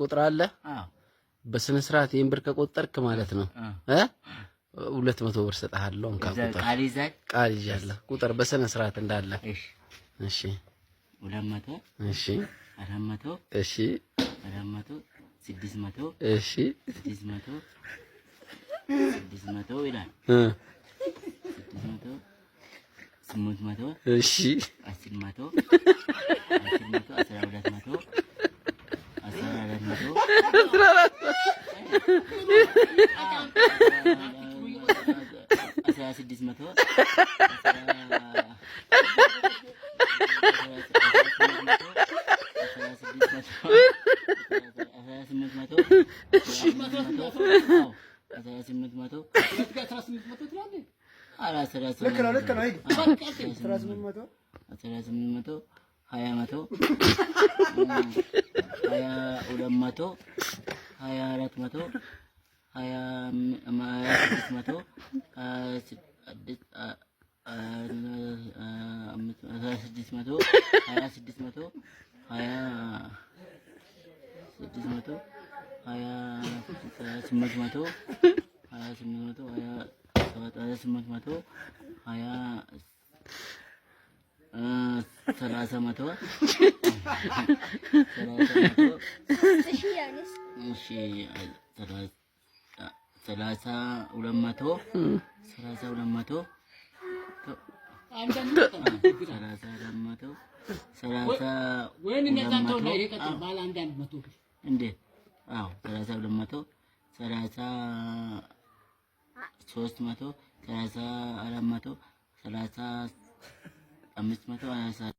ትቆጥራለህ። አዎ። በስነ ስርዓት ይሄን ብር ከቆጠርክ ማለት ነው እ 200 ብር ሰጥሃለሁ። እንካ ቁጥር። ቃል ይዛል። ቃል ይዣለሁ። ቁጥር በስነ ስርዓት እንዳለ። እሺ። እሺ። 200። እሺ። 400። እሺ። 400፣ 600። እሺ። 600፣ 600 ይላል። 600፣ 800። እሺ። 10መቶ፣ 10መቶ፣ 12መቶ፣ 14መቶ፣ 16መቶ፣ 18መቶ፣ 18መቶ። ልክ ነው፣ ልክ ነው። 1800። 18መቶ፣ 20መቶ፣ 22መቶ፣ 24መቶ፣ 26መቶ፣ 26መቶ፣ 26መቶ፣ 26መቶ፣ 28መቶ፣ 28መቶ፣ 27፣ 28መቶ፣ 20፣ 30መቶ፣ 30መቶ። እሺ፣ 32መቶ፣ 32መቶ፣ 32መቶ፣ 32መቶ። እንዴት? አዎ፣ 32መቶ፣ 33መቶ፣ 34መቶ፣ 35መቶ።